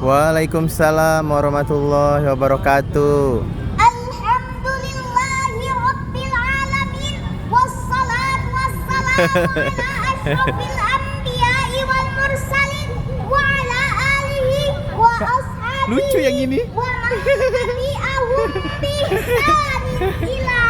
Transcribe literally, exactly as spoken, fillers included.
Waalaikumsalam warahmatullahi wabarakatuh. Alhamdulillahi rabbil alamin. Wassalatu wassalamu ala asyrafil anbiya'i wal mursalin wa ala alihi wa ashabihi Lucu yang ini. Wa man tabi'ahum bi ihsanin ila